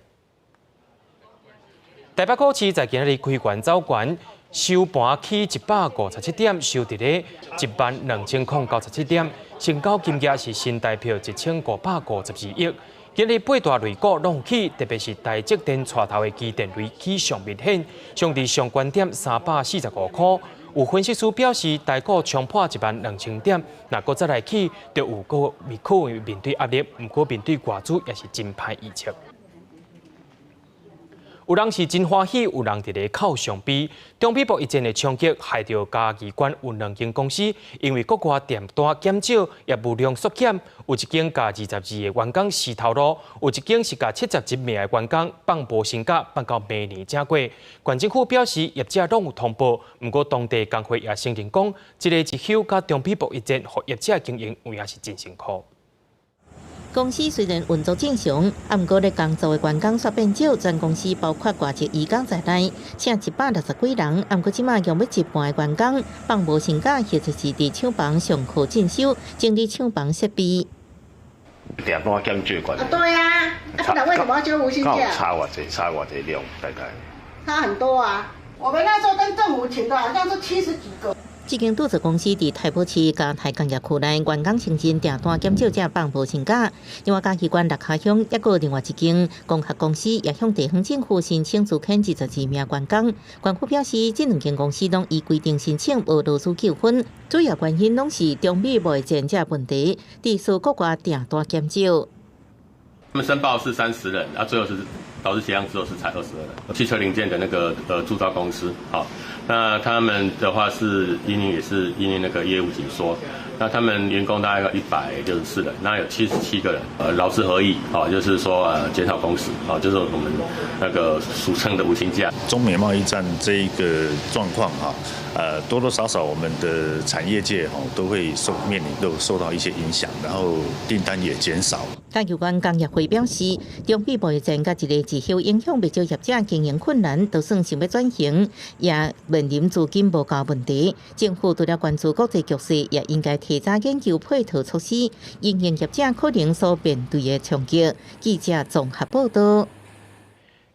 台北股市在今仔日開懸走懸，收盤起157點，收佇咧12097點，成交金額是新台票1552億。今日八大類股攏起，特別是台積電帶頭的機電類起上明顯，上佇上懸點345塊。有分析師表示，台股衝破12000點，若閣再來起，就有閣可能面對壓力。毋過面對外資也是真歹預測。有人是真歡喜，有人佇咧哭傷悲。中美貿易戰的衝擊，害著嘉義縣有兩間公司，因為國外訂單減少，業務量縮減，有一間共22個員工辭頭路，有一間是共71名的員工放無薪假，放到明年才過。縣政府表示，業者攏有通報，毋過當地工會也承認講，這個一休佮中美貿易戰，予業者經營有影是真辛苦。公司雖然運作正常，毋過咧工作的員工煞變少，全公司包括外籍移工在內，請160幾人，毋過這馬用欲一半的員工放無薪假，或者是佇廠房上課進修、整理廠房設備。訂單減少關。啊對啊，啊不然為什麼要休無薪假？差偌濟，差偌濟量，大概。差很多啊！我們那時候跟政府請的好像是70幾個。這間鑄造公司佇台北市嘉泰工業區內，員工承認訂單減少，才放無薪假。另外，嘉義縣六跤鄉抑閣另外一間光學公司也向地方政府申請資遣22名員工。縣府表示，這兩間公司攏依規定申請，無勞資糾紛，主要原因攏是中美貿易戰這問題，致使國外訂單減少。他們申報是30人，啊，最後是勞資協商之後是才22人。汽車零件的那個鑄造公司，好，那他們的話是因為也是因為那個業務緊縮，那他們員工大概164人，那有77個人，勞資合議，哦，就是說減少工時，哦，就是我們那個俗稱的無薪假。中美貿易戰這一個狀況哈，多多少少我們的產業界哈都會受面臨都受到一些影響，然後訂單也減少。嘉義縣工業會表示，中美貿易戰佮一個滯後影響，不少業者經營困難，就算想欲轉型，也面臨資金無夠問題。政府除了關注國際局勢，也應該提早研究配套措施，因應業者可能所面對的衝擊。記者綜合報道。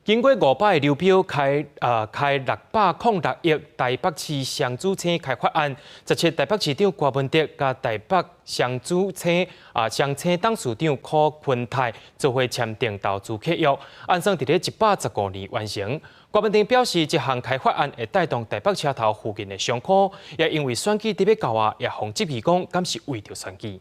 經過五擺流標開606億台北市雙子星開發案，17台北市長郭文哲佮台北雙子星雙星董事長柯坤泰做伙簽訂投資契約，按算佇咧115年完成。郭文哲表示，這項開發案會帶動台北車頭附近的商圈，也因為選舉佇欲到啊，也予質疑講，敢是為著選舉。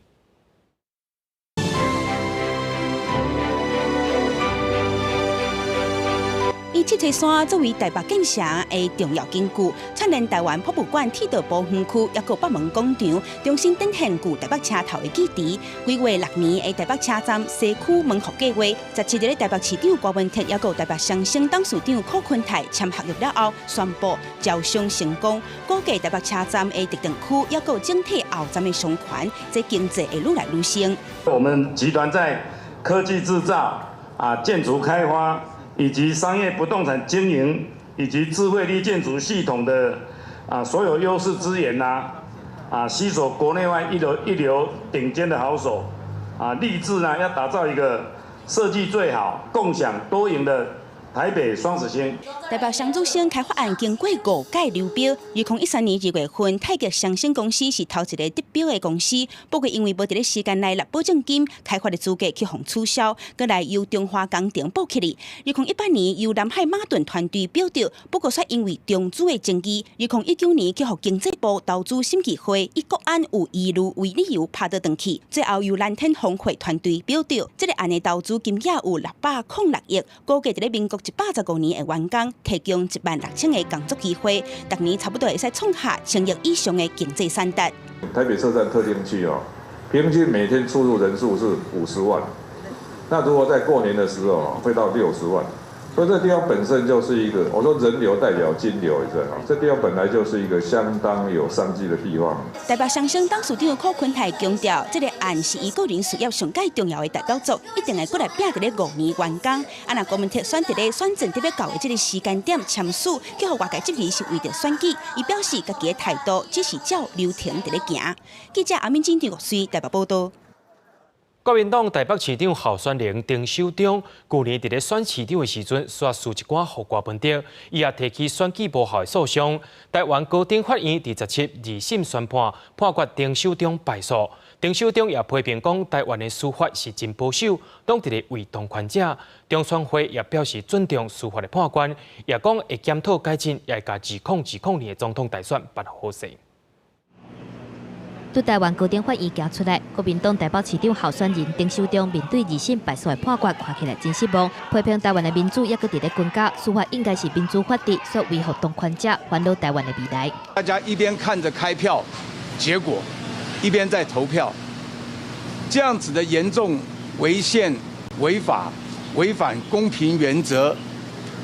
以七星山作為台北建城的重要根據，串聯台灣博物館、鐵道部園區，抑閣北門廣場，重新展現舊台北車頭的記憶。規劃6年的台北車站西區門戶計劃，17日台北市長郭文哲，抑閣台北雙星董事長柯坤泰簽合約了後，宣布招商成功。估計台北車站的特定區，抑閣整體後站的商圈，這經濟會愈來愈升。我們集團在科技製造、建築開發，以及商業不動產經營，以及智慧綠建築系統的所有優勢資源呐，攜手國內外一流一流頂尖的好手，立志呢要打造一個設計最好、共享多贏的台北雙子星。台北雙子星開發案經過五屆流標，2013年2月份，泰國雙星公司是頭一个得標的公司，不過因為無佇咧時間內納保證金，開發的資格去予取消，閣來由中華工程報起哩。2018年由南海馬頓團隊標著，不過卻因為中資的爭議，2019年去予經濟部投資審議會以國安有疑慮為理由拍倒轉去，最後由藍天峰會團隊標著。這个案的投資金額有606億，估計佇咧民國115年會完工，提供1.6萬个工作機會，逐年差不多會使創下1000億以上的經濟產值。台北車站特定區哦，平均每天出入人數是50萬，那如果在過年的時候會到60萬。所以這地方本身就是一個，我說人流代表金流，你知道嗎？這地方本來就是一個相當有商機的地方。台北雙星董事長柯坤泰強調，這个案是伊個人事業上蓋重要的代表作，一定會閣來拼佇咧5年完工。啊，若郭文哲選佇咧選戰特欲到的這个時間點簽署，去予外界質疑是為著選舉。伊表示，家己的態度只是照流程佇咧行。記者阿敏珍、張國水台北報道。國民黨台北市長候選人丁守中，舊年佇咧選市長的時陣，煞輸一寡予郭文哲，伊也提起選舉無效的訴訟。台灣高等法院佇17二審宣判，判決丁守中敗訴。丁守中也批評講，台灣的司法是真保守，攏佇咧畏當權者。中選會也表示尊重司法的判決，也講會檢討改進，也會共2020年的總統大選辦好勢。對台灣高等法院行出來，國民黨台北市長候選人丁守中面對二審敗訴的判決，看起來真失望，批評台灣的民主猶閣佇咧分家，司法應該是民主法治，煞維護當權者，煩惱台灣的未來。大家一邊看着開票結果，一邊在投票，這樣子的嚴重違憲、違法、違反公平原則，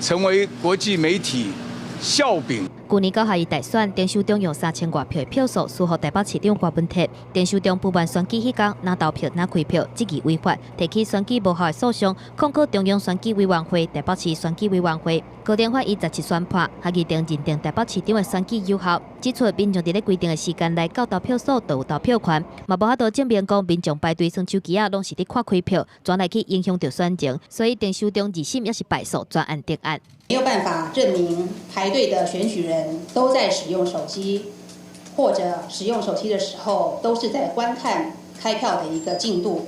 成為國際媒體笑柄。舊年九合一大選，丁守中用3000外票的票數輸予台北市長柯文哲。丁守中不滿選舉彼工，若投票若開票，質疑違法，提起選舉無效的訴訟，控告中央選舉委員會、台北市選舉委員會。高等法院17宣判，合議庭認定台北市長的選舉有效，指出民眾佇咧規定的時間內到投票所就有投票權，嘛無法度證明講民眾排隊耍手機仔攏是佇看開票，轉來去影響著選情，所以丁守中二審也是敗訴，全案定案。沒有辦法證明排隊的選舉人都在使用手機，或者使用手機的時候都是在觀看開票的一個進度，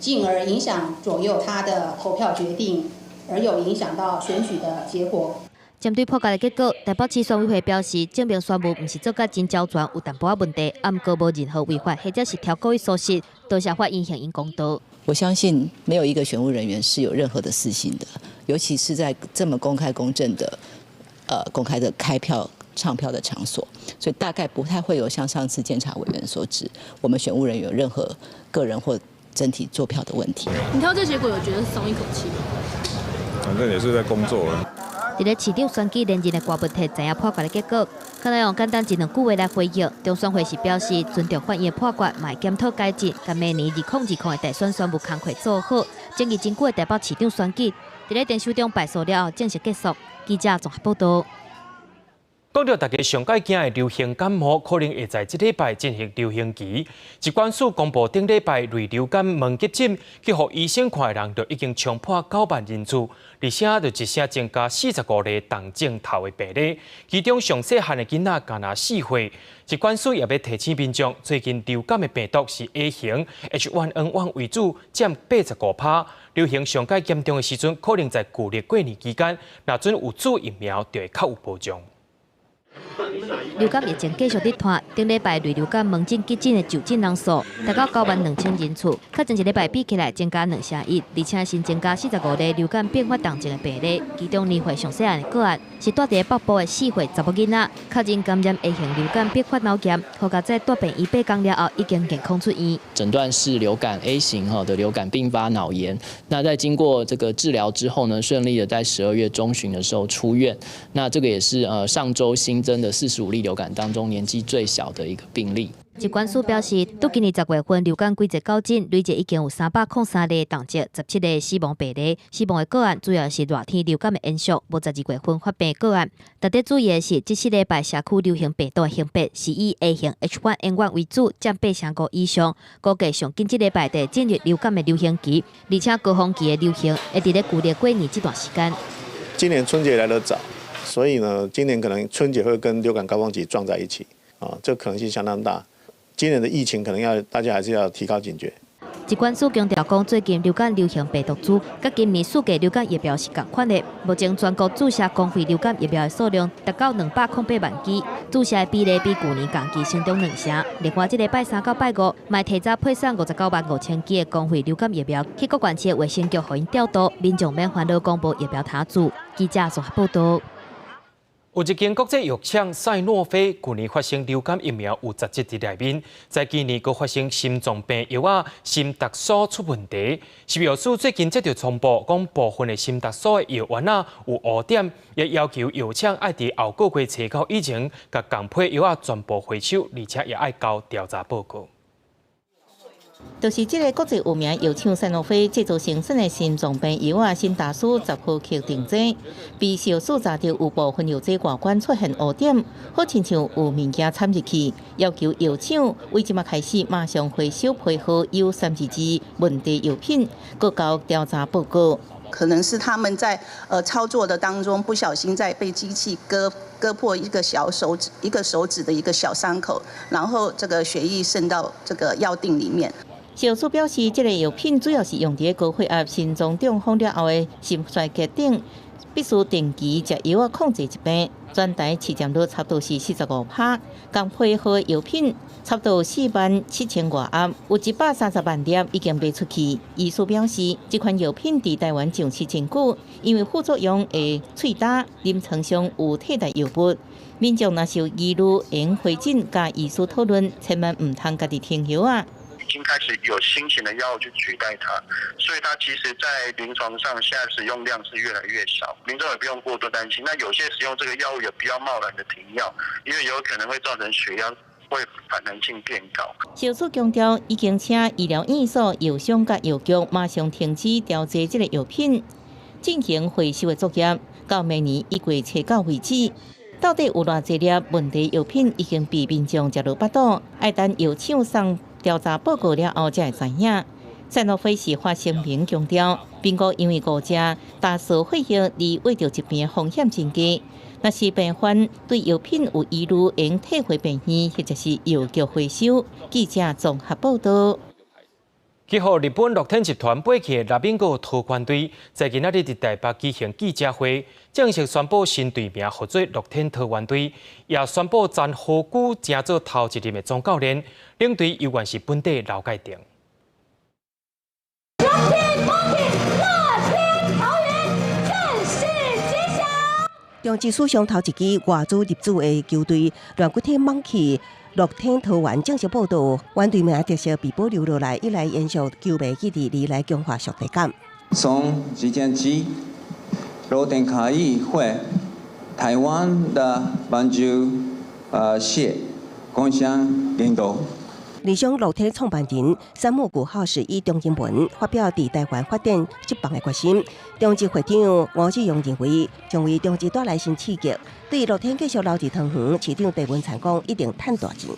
進而影響左右他的投票決定，而有影響到選舉的結果。針對判決的結果，台北市選委會表示，證明選務毋是做甲真周全，有淡薄仔問題，啊，毋過無任何違法或者是超故意疏失，多謝法院向𪜶公道。我相信沒有一個選務人員是有任何的私心的，尤其是在這麼公開公正的，公開的開票唱票的場所，所以大概不太會有像上次監察委員所指，我們選務人員有任何個人或整體作票的問題。你聽到這結果有覺得鬆一口氣嗎？反正也是在工作。佇咧市長選舉連任的柯文哲知影判決的結果，可能用簡單一兩句話來回應。中選會是表示尊重法院的判決，嘛會檢討改進，共明年2020的大選選務工課做好。爭議真久的台北市長選舉，佇咧丁守中敗訴了後正式結束。記者綜合報導。講著大家上蓋驚的流行感冒，可能會在這禮拜進入流行期。疾管署公布頂禮拜類流感門急診去予醫生看的人，就已經衝破9萬人次，而且就一聲增加45例重症頭的病例，其中上細漢的囡仔干焦4歲。疾管署也欲提醒民眾，最近流感的病毒是 A 型 H1N1 為主，佔85%。流行上蓋嚴重的時陣，可能在舊曆過年期間，若準有注疫苗，就會較有保障。流感疫情繼續佇拖，頂禮拜類流感門診急診的就診人數達到9萬2千人次，較前一禮拜比起來增加2成1，而且新增加45例流感併發重症的病例，其中年歲上細漢的個案是蹛佇北部的4歲查某囡仔，確認感染 A 型流感併發腦炎，好佳哉蹛病院8工了後已經健康出院。診斷是流感 A 型哈的流感併發腦炎，那在經過這個治療之後呢，順利的在12月中旬的時候出院。那這個也是上週新增的45例流感當中年紀最小的一個病例。疾管署表示，對今年10月份流感季節到今，累計已經有303例重症，17例死亡病例。死亡的個案主要是熱天流感的延續，無12月份發病個案。值得注意的是，這4禮拜社區流行病毒的型別是以 A 型 H1N1 為主，佔8成5以上。估計上緊這禮拜就會進入流感的流行期，而且高峰期的流行會佇咧舊曆過年這段時間。今年春節來得早，所以呢，今年可能春節會跟流感高峰期撞在一起，啊，這個可能性相當大。今年的疫情可能要大家還是要提高警覺。疾管署強調講，最近流感流行病毒株，佮今年四季流感疫苗是仝款的。目前全國注射公費流感疫苗的數量達到208萬劑，注射的比例比舊年同期成長2成。另外，這禮拜三到拜五，嘛提早配送59萬5千劑的公費流感疫苗去各縣市的衛生局，予𪜶調度，民眾免煩惱講無疫苗通注。記者綜合報導。有一間國際藥廠賽諾菲，舊年發生流感疫苗有雜質佇內面，在今年閣發生心臟病藥仔心達蘇出問題。食藥署最近接著通報，講部分的心達蘇的藥丸仔有烏點，也要求藥廠愛佇後個月初九以前，共仝批藥仔全部回收，而且也愛交調查報告。就是這个國際有名藥廠賽諾菲製造生產的心臟病藥仔心達蘇10毫克錠劑，被食藥署查著有部分藥劑外觀出現烏點，好親像有物件摻入去，要求藥廠為這馬開始馬上回收批號有322問題藥品，閣交調查報告。可能是他們在操作的當中不小心在被機器割破一個小手指一個手指的一個小傷口，然後這個血液滲到這個藥錠裡面。小組表示，這个藥品主要是用佇高血壓、心臟中風了後的心衰竭等，必須定期食藥仔控制疾病。全台市佔率差不多是45%，仝批號藥品差不多4萬7千外盒，有130萬粒已經賣出去。醫師表示，這款藥品佇台灣上市真久，因為副作用會喙焦，臨床上有替代藥物。民眾若是有疑慮，會用回診佮醫師討論，千萬毋通家己停藥仔。已經開始有新型的藥物去取代它，所以它其實在臨床上現在使用量是越來越少，民眾也不用過多擔心。那有些使用這個藥物也不要貿然的停藥，因為有可能會造成血壓會反彈性變高。小組強調，已經請醫療院所、藥商佮藥局馬上停止調劑這个藥品，進行回收的作業，到明年1月初9為止。到底有偌濟粒問題藥品已經被民眾食落腹肚？愛等藥廠送調查報告了後才會知影。賽諾菲是發聲明強調，蘋果因為誤食大數血液而患著疾病風險增加。若是病患對藥品有疑慮，應退回病院或者是藥局回收。記者綜合報道。去予日本樂天集團買去的拉米戈桃園隊，在今仔日佇台北舉行記者會，正式宣布新隊名號做樂天桃猿隊，也宣布詹豪久成做頭一任的總教練，領隊猶原是本地劉介廷。樂天樂天桃猿正式揭曉。中職史上頭一支外資入主的球隊軟骨天 Monkey 樂天桃猿正式報到，原隊名特色被保留落來，以來延續球迷記憶，而來強化屬地感。從這天起，樂天可以為台灣的棒球事業貢獻更多。理想樂天創辦人三木谷浩史以中英文發表佇台灣發展職棒的決心。中職會長吳志榮認為，將為中職帶來新刺激。對樂天繼續留佇桃園，市長鄭文燦講一定趁大錢。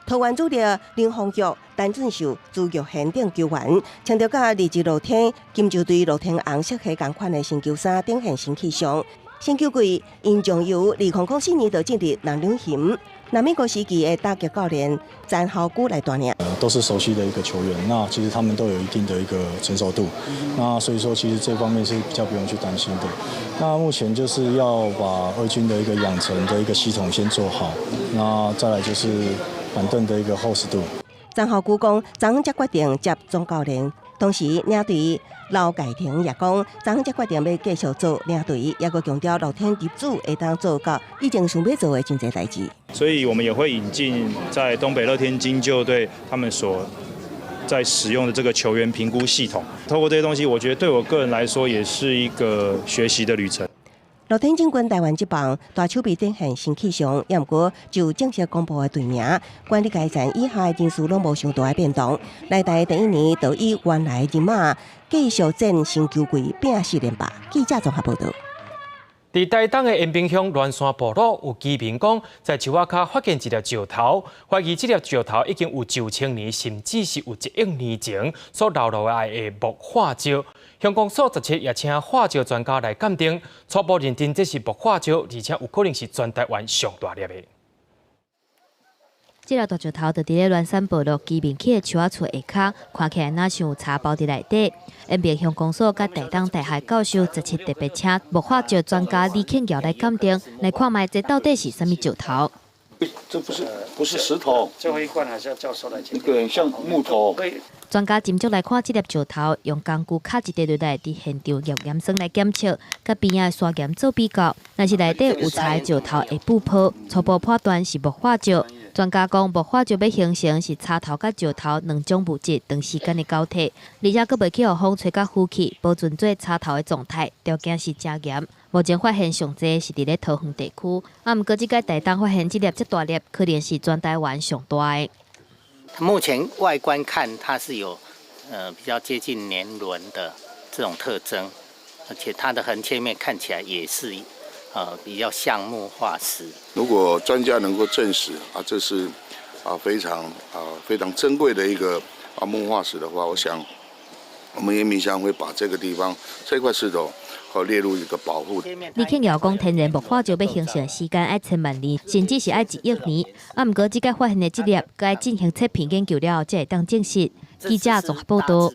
桃猿主力林泓育、陳俊秀、朱玉賢等球員，穿著佮日職樂天、金州隊樂天紅色系仝款的新球衫，展現新氣象。新球季，𪜶將由2004年就進入南兩雄，南美國時期的打擊教練詹豪久來帶領。都是熟悉的一個球員，那其實他們都有一定的一個成熟度，那所以說其實這方面是比較不用去擔心的。那目前就是要把二軍的一個養成的一個系統先做好，那再來就是板凳的一個厚實度。詹豪久講，昨昏才決定接總教練。同時，領隊劉介廷也講，昨昏才決定欲繼續做領隊，也閣強調樂天入主會當做到以前想欲做的真濟代誌。所以我們也會引進在東北樂天金鷲隊他們所在使用的這個球員評估系統。透過這些東西，我覺得對我個人來說也是一個學習的旅程。樂天進軍台灣職棒，大手筆展現新氣象，也毋過就正式公布的隊名，管理階層以下的人事攏無傷大的變動。來台第一年，就以原來人馬繼續戰新球季拼四連霸。記者綜合報導。佇台東的延平鄉鸞山部落，有居民講，在樹仔跤發現一粒石頭，懷疑這粒石頭已經有9千年，甚至是有1億年前所留落來的木化石。鄉公所17也請化石專家來鑑定，初步認定這是木化石，而且有可能是全台灣上大粒的。這粒大石頭就佇咧鸞山部落居民區的樹仔厝下跤，看起來若像有柴包佇內底。延平鄉公所佮台東大學教授17特別請木化石專家李慶堯來鑑定，來看覓這到底是啥物石頭。這不是石頭，最後一關還是要教授來鑑定。那個像木頭。專家斟酌來看這粒石頭，用工具敲一塊落來，佇現場用鹽酸來檢測，佮邊仔的砂岩做比較。若是內底有柴石頭會爆破，初步判斷是木化石。專家講，木化石欲形成是柴頭佮石頭兩種物質長時間的交替，而且閣袂去予風吹甲浮去，保存做柴頭的狀態，條件是誠嚴。目前發現上濟是佇咧桃園地區，啊，毋過這擺台東發現這粒遮大粒，可能是全台灣上大的。目前外觀看，它是有比較接近年輪的這種特徵，而且它的橫切面看起來也是比較像木化石。如果專家能夠證實啊，這是非常非常珍貴的一個木化石的話，我想我們延平鄉會把這個地方這塊石頭好列入一個保護。李慶堯講，天然木化石欲形成時間愛千萬年，甚至是愛1億年。啊，毋過這擺發現的這粒，閣愛進行切片研究了後，才會當證實。記者綜合報道。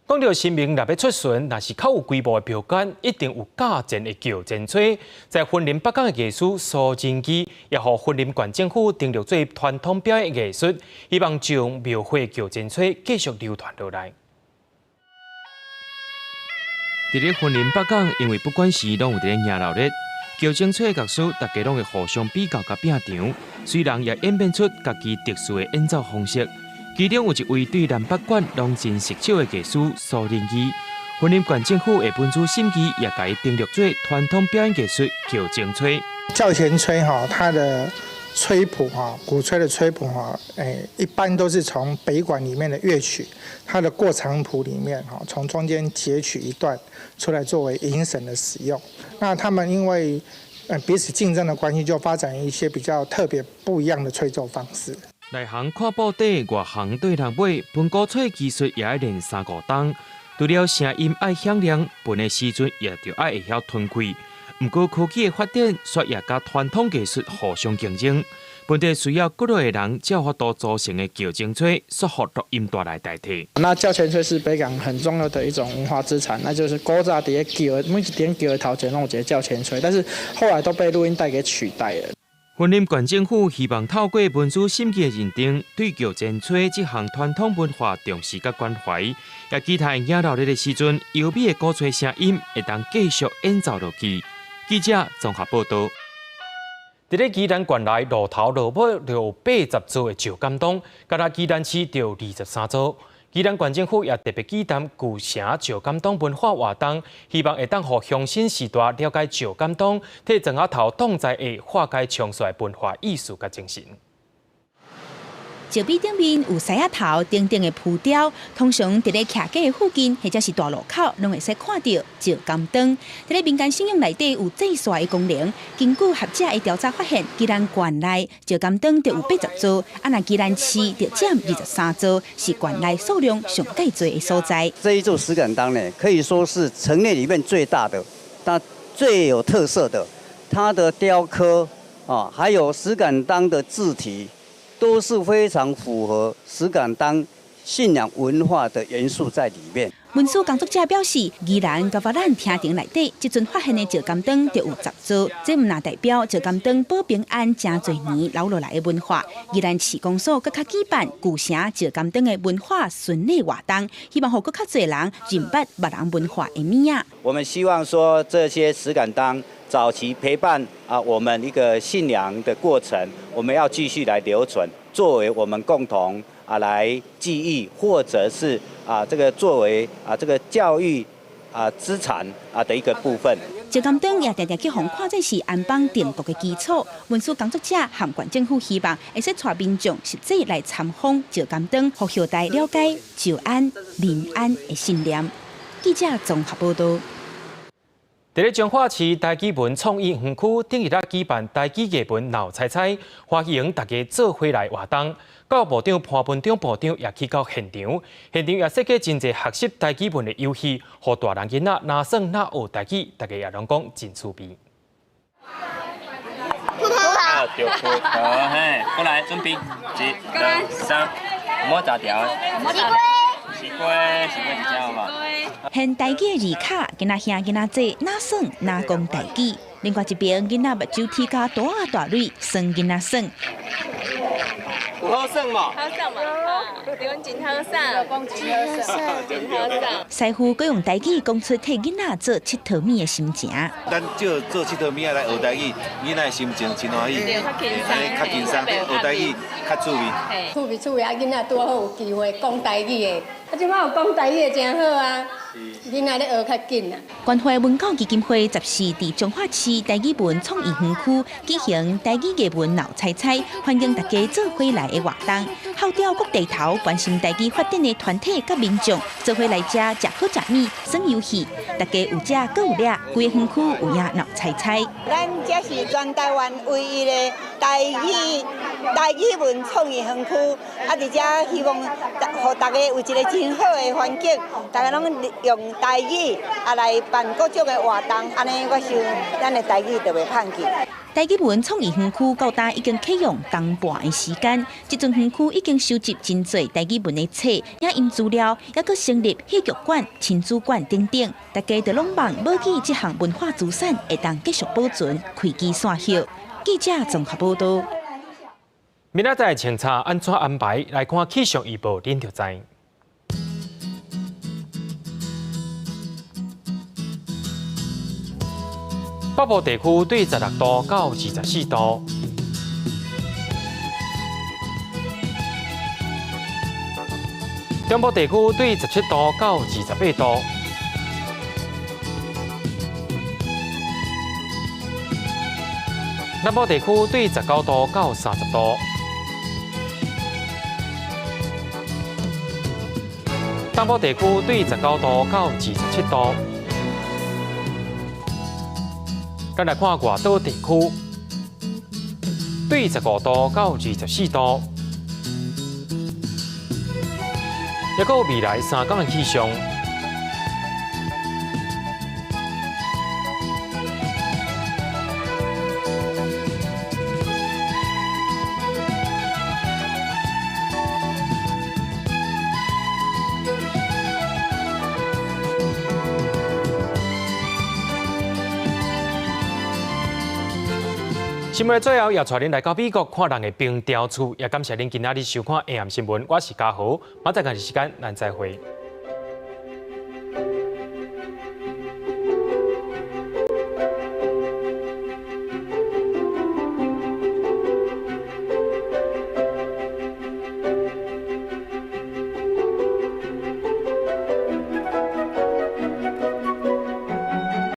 講到神明若欲出巡，若是較有規模的廟間，一定有駕前的轎前吹。在雲林北港的藝師蘇仁基，也予雲林縣政府登錄做傳統表演藝術，希望將廟會轎前吹繼續流傳落來。佇咧雲林北港，因為不管時攏有佇咧迎鬧熱，轎前吹的樂師，大家攏會互相比較佮拼場，雖然也演變出家己特殊的演奏方式。其中有一位對南北管攏真熟手的藝師蘇仁基，雲林縣政府的文資審議也共伊登錄做傳統表演藝術轎前吹。轎前吹哈，它的吹譜哈，鼓吹的吹譜哈，一般都是從北管裡面的樂曲，它的過場譜裡面哈，從中間截取一段出來作為迎神的使用。那他們因為彼此競爭的關係，就發展一些比較特別不一樣的吹奏方式。內行看布袋，外行對人尾，盤鼓吹技術也愛練三五冬。除了聲音愛響亮，盤的時陣也著愛會曉吞氣。毋過科技的發展，煞也佮傳統藝術互相競爭。問題需要骨力的人，才有法度組成的轎前吹，煞予錄音帶來代替。那轎前吹是北港很重要的一種文化資產，那就是古早佇咧轎，每一頂轎的頭前攏有一個轎前吹，但是後來都被錄音帶給取代了。雲林縣政府希望透過文資審議的認定，對轎前吹這項傳統文化重視佮關懷，也期待迎鬧熱的時陣，優美的鼓吹聲音會當繼續演奏落去。記者綜合報道。佇咧宜蘭縣內路頭路尾就有80座的石敢當，敢若宜蘭市就有23座。宜蘭縣政府也特別舉辦舊城石敢當文化活動，希望會當予鄉親序大了解石敢當，替庄仔頭擋災的化解沖刷文化意思佮精神。石壁頂面有獅仔頭等等的浮雕，通常佇咧徛家的附近或者是大路口，攏會使看著石敢當。佇咧民間信仰內底有祭煞的功能。根據學者的調查發現，宜蘭縣內石敢當就有80座，啊若宜蘭市就佔23座，是縣內數量上蓋濟的所在。這一座石敢當呢，可以說是城內裡面最大的，但最有特色的，它的雕刻啊，還有石敢當的字體，都是非常符合石敢當信仰文化的元素在裡面。文史工作者表示，宜蘭佮咱廳亭內底，這陣發現的石敢當就有10座，這毋但代表石敢當保平安誠濟年留落來的文化。宜蘭市公所閣較舉辦舊城石敢當的文化巡禮活動，希望予閣較濟人認捌別人文化的物仔。我們希望說，這些石敢當早期陪伴啊我們一個信仰的過程，我們要繼續來留存，作為我們共同啊來記憶，或者是啊這個作為啊這個教育啊資產啊的一個部分。石敢當也定定去予看做是安邦定國的基礎。文史工作者和縣政府希望會使帶民眾實際來參訪石敢當，予後代了解石安、民安的信念。記者綜合報道。佇咧彰化市台語文創意園區，頂日仔舉辦台語藝文鬧猜猜，歡迎大家做伙來活動。教育部長潘文忠部長也去到現場，現場也設計真濟學習台語文的遊戲，予大人囡仔若耍若學台語，大家也攏講真趣味。葡萄，對葡萄，嘿，過來準備，一、二、三，莫炸掉。西瓜，西瓜，西瓜一隻好無？現台語的字卡，囡仔兄囡仔姊，若耍若講台語。另外一邊，囡仔目睭鐵甲大仔大蕊，耍囡仔耍。有好耍無？好耍嘛！對，阮真好耍，真好耍，真好耍。師傅閣用台語講出替囡仔做𨑨迌物的心情。咱藉做𨑨迌物仔來學台語，囡仔的心情真歡喜，較輕鬆，學台語較趣味。趣味趣味啊！囡仔拄好有機會講台語的，啊，這擺有講台語的真好啊！囡仔咧學較緊啊。關懷文教基金會14佇彰化市台語文創意園區舉行台語藝文鬧猜猜，歡迎大家做伙來的活動，號召各地頭關心台語發展的團體佮民眾做伙來遮食好食物、耍遊戲，大家有食閣有掠，規個園區有影鬧猜猜。咱這是全台灣唯一的台台語文創意園區，啊，佇遮希望予大家有一个真好的環境，大家攏用台語啊來辦各種的活動，按呢我想咱的台語就袂歹去。台語文創意園區到今已經啟用冬半的時間，這陣園區已經收集真濟台語文的冊、影音資料，猶閣成立戲劇館、親子館等等，大家就攏望母語這項文化資產會當繼續保存、開枝散葉。記者綜合報道。明仔載清查按怎安排？來看氣象預報，恁就知。北部地區對16度到24度，中部地區對17度到28度，南部地區對19度到30度，東部地區對19度到27度。咱來看外島地區，對15度到24度，抑閣有未來3工的氣象。新聞的最後，也帶恁來到美國看人的冰雕厝，也感謝恁今仔日收看 AM 新聞，我是嘉豪，明仔載仝時間，咱再會。